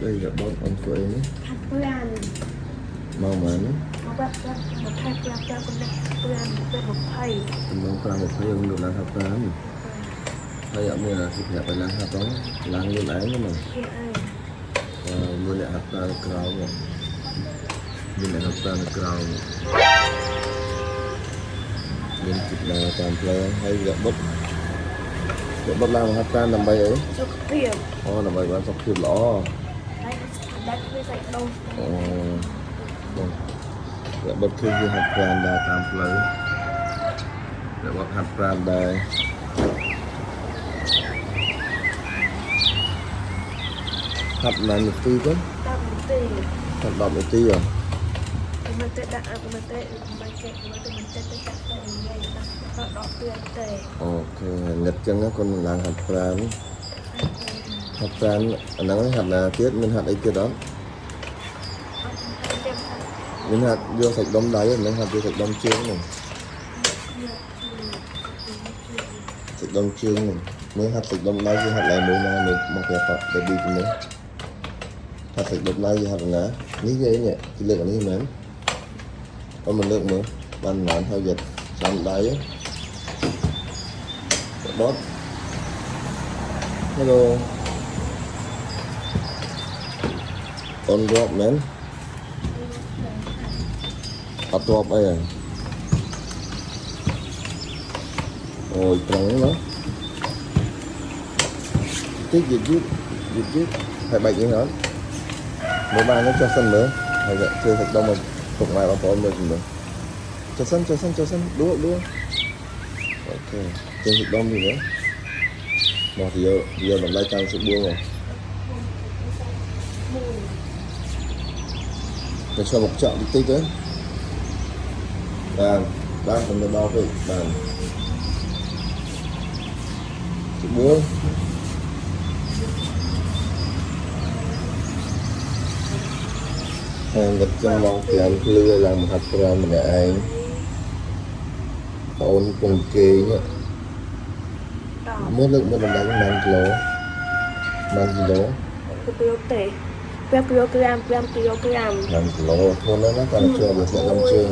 អីរបត់អូនធ្វើអីនេះ ហាត់ប្រាណ មកម៉ាន មកបែបបែបមកថែប្រាំប្រាំកណ្ដាស់ប្រាំប្រាំ20 ទំនង5 20យើងលក់ឡើងហាត់ប្រាំហើយអត់មានអាជីពប្រាប់ឲ្យឡើងហាត់ផងឡើងលឿនឯងហ្នឹង គេឯង អឺមួយអ្នកហាត់ប្រាំក្រោមមានអ្នកហាត់ប្រាំក្រោមមានជិះដើរតាមផ្លូវហើយរបត់របត់ឡើងមកហាត់ប្រាំដើម្បីអី សុខភាព អូដើម្បីបានសុខភាពល្អ ហើយដាក់វាសាច់ដូង អូបងរបត់គឺវាហាត់ប្រាំដើរតាមផ្លូវរបត់ហាត់ប្រាំដែរហាត់ណានាទីទៅ តាមទី ហាត់10នាទីហ៎ មកទៅដាក់មកទៅមកគេមកទៅមិនទៅដាក់ទៅនិយាយដាក់ទៅដកទៀតទេ អូខេងឹតចឹងណាគាត់នឹងឡើងហាត់ប្រាំហាត់ប្រាំអាហ្នឹងហាត់ណាទៀតមានហាត់អីទៀតអត់មានហាត់យកសាច់ដុំដៃហ្នឹងហាត់យកសាច់ដុំជើងហ្នឹងសាច់ដុំជើងហ្នឹងមើលហាត់សាច់ដុំដៃគឺហាត់ឡើងមួយណាមើលមកប្រាប់ប៉ា baby ជំនួសហាត់សាច់ដុំដៃគឺហាត់ណានេះគេនេះគេលើកអានេះមែនអត់មកលើកមើលបានប៉ុន្មានហើយយកចាំដៃបត់ Hello អូនរាប់មែនអត់រាប់អីហ៎អូយត្រង់ណាតិចយឺតយឺតយឺតយឺតហើយបែកនេះអត់មើលបានទេចុះសិនមើលហើយធ្វើសាច់ដុំឲ្យពុកម៉ែបងប្អូនមើលមើលចុះសិនចុះសិនចុះសិនដួលដួលអូខេចេញសាច់ដុំនេះមើលមកទៅយកយកតម្លៃតាមសុបួងមក ទៅឆ្លមកចក់តិចតិចទៅបានបានខ្ញុំទៅដល់ពេកបានទី4ហើយគាត់ចង់មក5ភ្លឺឲ្យឡើងមកហាត់ប្រាណម្នាក់ឯងបងអូនពងគេង 10 មើលលើកមើលតម្លៃប៉ុន្មានគីឡូប៉ុន្មានគីឡូ គីឡូទេ5គីឡូក្រាម5គីឡូក្រាម 5គីឡូធ្ងន់ណាស់ណាកាន់ជាប់វាស្លាក់ដល់ជើង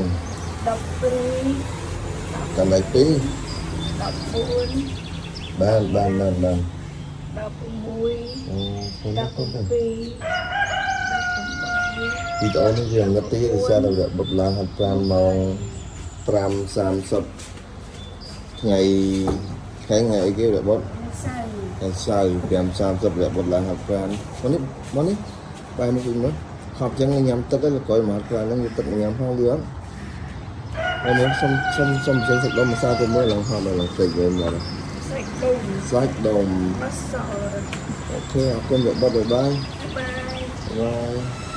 12 កាន់ដៃ2 14 បានបានបានបាន 16 អូធ្ងន់ណាស់កូនទៅ 12 18 វីដេអូនេះវាងឹតតិចដោយសារតែវាបុតឡើងហាត់ប្រាណម៉ោង5:30ថ្ងៃថ្ងៃថ្ងៃអីគេវាបុត សៅ ថ្ងៃសៅរ៍5:30វាបុតឡើងហាត់ប្រាណមកនេះមកនេះបែរមកវិញមកខប់ចឹងញ៉ាំទឹកហើយក្រោយមកហាត់ប្រាណហ្នឹងយកទឹកមកញ៉ាំផងលឿនអត់មកសុំសុំសុំចេញសាច់ដុំម្សៅទៅមើលឡើងហត់ដល់ឡើងពេកវិញមក សាច់ដុំ សាច់ដុំ មកស អូខេអរគុណវាបុតបាយបាយ បាយ បាយ។